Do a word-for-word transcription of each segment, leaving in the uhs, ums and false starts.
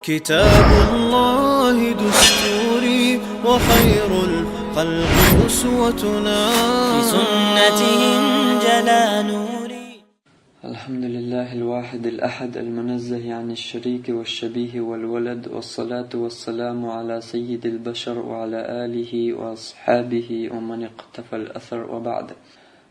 كتاب الله دستوري وخير الخلق أسوتنا. بسنته انجلى نوري. الحمد لله الواحد الأحد المنزه عن الشريك والشبيه والولد، والصلاة والسلام على سيد البشر وعلى آله وأصحابه ومن اقتفى الأثر، وبعد.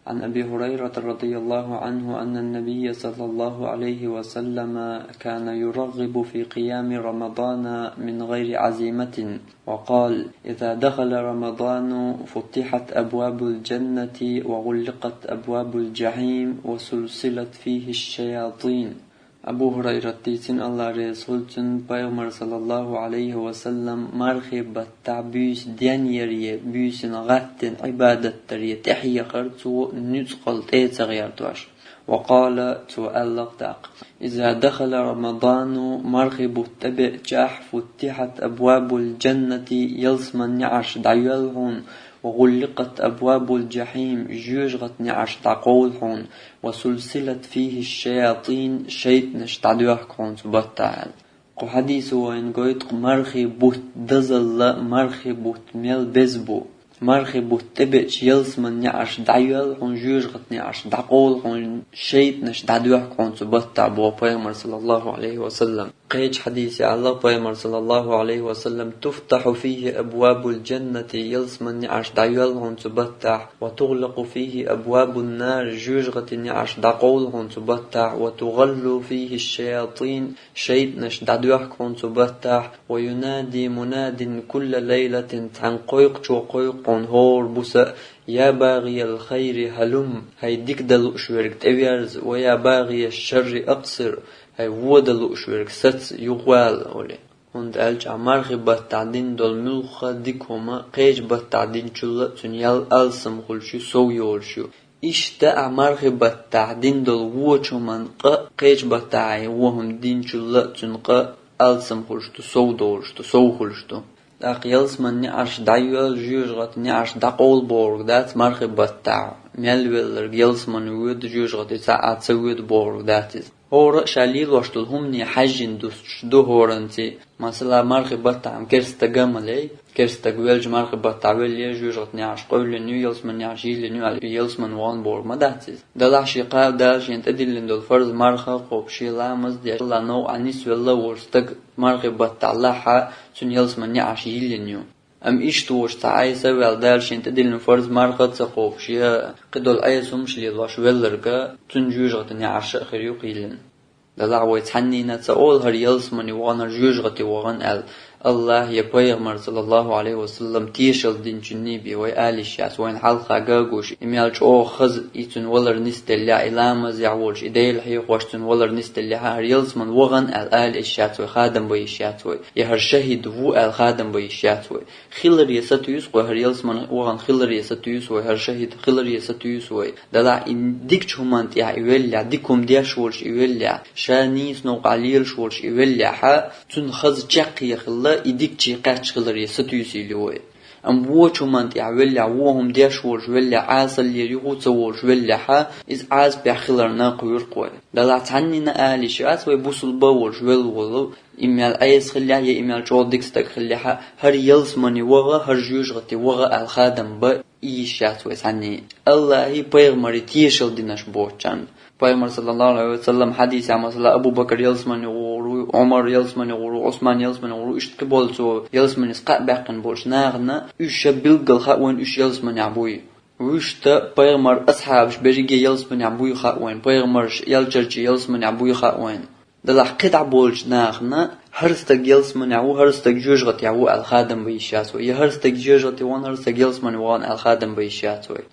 عن أبي هريرة رضي الله عنه أن النبي صلى الله عليه وسلم كان يرغب في قيام رمضان من غير عزيمة، وقال: إذا دخل رمضان فتحت أبواب الجنة وغلقت أبواب الجحيم وسلسلت فيه الشياطين. Абу Хурайрат дийцина, Аллах реза хуьлда цунна, Пайхамар, саллаллаху алейхи ва саллам, мархий баттахь буьйса ден яре, буьйсанна гӀаттина Ӏибадат даре тӀехьехар цо нуьцкъала тӀе ца гӀерташ. Ва къала, цо аьлла тӀаккха: «Иза дахала Рамадану, мархий бутт тӀебеачахь, футтихьат абвабул джаннати, ялсман неӀарш дӀайоьлла хьуна, ва гӀулликъат абвабул джахьим, жоьжахатин неӀарш дӀакховла хьуна, ва сулсилат фийхи шаятин, шайтӀанаш дӀадоьхку хьуна цу баттахь», аьлла. Кху хьадисо вайна гойту мархий бутт дозалла, мархий бутт мел беза бу. Мархий бутт тӀебеача ялсман неӀарш дӀайоьлла хьуна, жоьжахатин неӀарш дӀакховла хьуна, шайтӀанаш дӀадоьхку хьуна цу баттахь, боху Пайхамар, саллаллаху алейхи ва саллам. Кхечу хьадисе аьлла Пайхамар, саллаллаху алейхи ва саллам: «Туфтаху фийхи абвабул джаннати, ялсман неӀарш дӀайоьлла хьуна цу баттахь, ва тугӀлакъу фийхи абвабун нар, жоьжахатин неӀарш дӀакховла хьуна цу баттахь, ва тугӀаллу фийхи шаятин, шайтӀанаш дӀадоьхку хьуна цу баттахь, ва юнади мунадин кулла лайлатин, цхьана кхойкхучо кхойкху хьуна хӀора буса: я багӀиял хайри хӀалум, хӀай дика дан лууш верг, тӀеверза, ва я багӀияш шарри акъсир, хӀай вон дан лууш верг, саца, юхавала», олий. ХӀунда аьлча мархий баттахь дина долу муьлхха а дика хӀума кхечу баттахь динчул а цуьнан ял алсам хуьлуш ю, сов йолуш ю. Иштта а мархий баттахь дина долу вочу хӀуманна къа кхечу баттахь вон хӀума динчул а цуьнан къа алсам хуьлуш ду, сов долуш ду, сов хуьлуш ду. ТӀаккха ялсман неӀарш дӀайоьлла, жоьжахатин неӀарш дӀакъовла бохург дац мархий баттахь мел велларг ялсмане воьду, жоьжахате цхьа а ца воьду бохург дац иза. ХӀора а ша лелош долу хӀумане хьаьжжина дуьстуш ду хӀоранций. Масала, мархий баттахь-м керста стаг а ма лей, керста стаг велча мархий баттахь веллера, жоьжахатин неӀарш къевлина ю, ялсман неӀарш йиллина ю аьлла, ялсмане вахана бохург ма дац иза. Делахь шен кхаба Дала шена тӀедиллина долу фарз марха а кхобуш, шен ламаз а деш, Аллахьан новкъахь нисвелла а волу стаг мархий баттахь лахь а, цуьнан ялсман неӀарш йиллина ю. Амма иштта волчу цхьа Ӏеса а ваьлла, Дала шена тӀедиллина фарз марха а ца кхобуш, я кхидолу Ӏеса хӀумаш лелош велларг а, цуьнан жоьжахатин неӀарш а хир ю кхийдина. Делахь вай цхьаннийна ца олу хӀара ялсмане вахана, хӀара жоьжахате вахана аьлла. Аллахь я Пайхамар, саллаллаху алейхи ва саллам, тешалла динчунний бен вай ала йиш яц, вайна хьалха а гуш, и мел чӀогӀа хаза, и цуьнан валар нисделлехь, и ламазехь волуш, и Делан хьехош цуьнан валар нисделлехь, хӀара ялсмане вахана аьлла ала йиш яц вай, хадам бан йиш яц вай, я хӀара шахӀид ву аьлла хадам бан йиш яц вай. Хиларе сатуьйсу вай, хӀара ялсмане вахана хиларе сатуьйсу вай, хӀара шахӀид хиларе сатуьйсу вай. Делахь и дикачу хӀуманна тӀехь и веллехь, дика хӀума деш волуш и веллехь, ша нийса новкъахь лелаш волуш и веллехь, цуьнан хаза чаккхе хилла, и дикаче кхаьчча хиларе сатуьйсийла вай. Амма вочу хӀуманна тӀехь веллехь, вон хӀума деш волуш веллехь, Ӏесаллера юха а ца волуш веллехь, иза Ӏазапехь хиларна кхоьру-кх вай. Делахь цхьаннийна ала йиш яц вай, бусулба а волуш велла волу, и мел Ӏеса хиллехь, я и мел чӀогӀа дика стаг хиллехь, хӀара ялсмане ваха, хӀара жоьжахате ваха аьлла хадам бан йиш яц вай цхьанний. Аллахьий, Пайхамарий тешалла динарш боцучарна. Пайхамар, саллаллаху алейхи ва саллам, хьадисехь, масала, Абу Бакр ялсмане гӀур ву, Ӏумар ялсмане гӀур ву, Ӏусман ялсмане гӀур ву, иштта кхин болу цо ялсманех кхаъ баьккхина болчу нахана, уьш ша билггал хаьа вайна уьш ялсманехь буй. Вуьшта Пайхамаран асхьабаш берриге ялсманехь буй хаьа вайна, Пайхамарш элчанчий ялсманехь буй хаьа вайна. Делахь кхидӀа болчу нахана хӀара стаг ялсманехь ву, хӀара стаг жоьжахатехь ву аьлла хадам бан йиш яц вай. Я хӀара стаг жоьжахате вахана, хӀара стаг ялсмане вахана аьлла хадам бан йиш яц вай.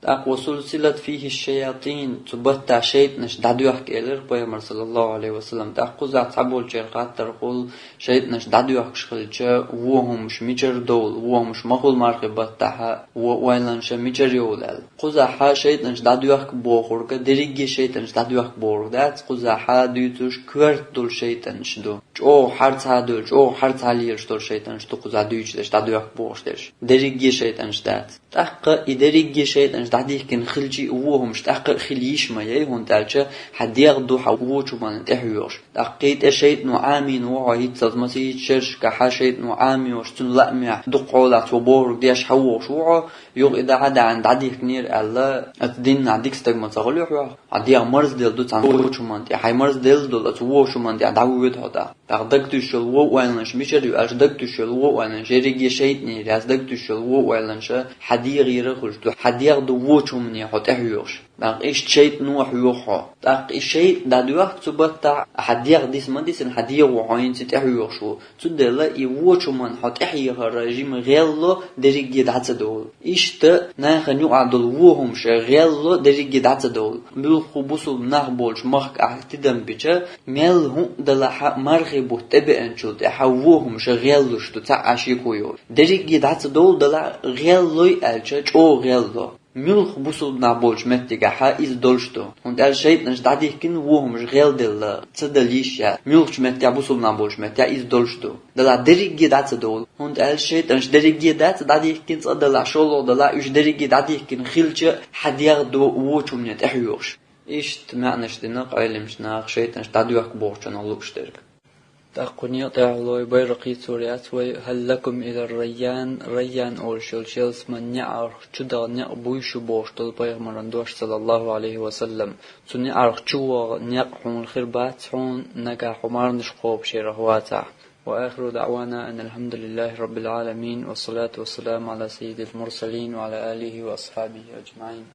ТӀаккха ва сулсилат фийхи шаятин, цу баттахь шайтӀанаш дӀадоьхку элира Пайхамар, саллаллаху алейхи ва саллам. ТӀаккха кхузахь цхьаболчеран хаттар хуьлу, шайтӀанаш дӀадоьхкуш хилча, вон хӀумаш мичара довла, вон хӀумаш ма хуьлу мархий баттахь, вон ойланаш мичара йовла аьлла. Кхузахь шайтӀанаш дӀадоьхку бохург дерриге шайтӀанаш дӀадоьхку бохург дац, кхузахь дуьйцуш коьрта долу шайтӀанаш ду. ЧӀогӀа хьарцхьа долу, чӀогӀа хьарцхьа лелаш долу шайтӀанаш ду кхузахь дуьйцуш дерш, дӀадоьхку бохуш дерш. Дерриге шайтӀанаш дац. ТӀаккха и дерриге шайтӀанаш дӀадихкина хилча а, во хӀумаш тӀаккха а хила йиш ма яй, хӀунда аьлча хьа дегӀ ду хьа вочу хӀуманна тӀехьоьхуш. ТӀаккха кхетӀе шайтӀано Ӏамийна ва хьо хӀинццалц массийта шерашкахьа, шайтӀано Ӏамийна волуш, цуьнан лаамехь дукха хьолахь цо бохург деш хьавогӀуш ву хьо, юха и дӀа а даьхьна дӀадихкинера аьлла, оцу динехь дика стаг ма ца хуьлу хьох. Хьан дегӀ марзделла ду цхьана вочу хӀуманна тӀе. Хьайн марзделла долу оцу вочу хӀуманна тӀе дӀавоьду хьо тӀаккха. ТӀаккха дагтуьйсуш йолу вон ойланаш мичара ю аьлча, дагтуьйсуш йолу вон ойланаш ерриге шайтӀанера яц, дагтуьйсуш йолу вон ойланаш хьан дегӀера хуьлуш ду, хьан дегӀ ду вочу хӀумане хьо тӀехьоьхуш. ТӀаккха иштта шайтӀано хьоьху хьо. ТӀаккха и шайтӀа дӀадоьхку цу баттахь, хьан дегӀ диса ма дисина, хьан дегӀо хьо хӀинца тӀехьоьхуш ву. Цундела и вочу хӀуманна хьо тӀехьехар жима гӀелло дерриге дӀа ца довлу. Иштта нахана юкъахь долу вон хӀумаш гӀелло дерриге дӀа ца довлу. Муьлхха бусулба нах болчу махкахь тидам бича, мел хӀуъа далахь а мархи бутт тӀебеанчул тӀаьхьа вон хӀумаш гӀеллуш ду, цхьа а шеко йолуш. Дерриге дӀа ца довлу далахь а, гӀеллой аьлча, чӀогӀа гӀелло. Муьлхха бусулба нах болчу меттигехь иза долуш ду. ХӀунда аьлча шайтӀанаш дӀадихкина вон хӀумаш гӀелделла ца дала йиш яц. Муьлххачу меттехь, бусулба нах болчу меттехь иза долуш ду. Далахь дерриге дӀа ца довлу. ХӀунда аьлча шайтӀанаш дерриге дац дӀадихкина, цкъа далахь, шолгӀа далахь, уьш дерриге дӀадихкина хилча а, хьан дегӀ ду вочу хӀумане тӀехьоьхуш. Иштта маьӀнаш дина Ӏеламчу наха шайтӀанаш дӀадоьхку бохучунах лууш дерг. ТӀаккха кху некъа тӀехь лой Байракъи цо яц вай: «Хьал лакум илар Райян», Райян олуш йолчу ялсаманин неӀарх чу даха некъ буй шу бохуш долу пайхамаран дош, саллаллаху Ӏалайхи ва саллам. Цу неӀарх чу ваха некъ хьуна хир бац хьуна, нагахь хьо марханаш кхобуш ярах вацахь. وآخر دعوانا أن الحمد لله رب العالمين، والصلاة والسلام على سيد المرسلين وعلى آله وأصحابه أجمعين.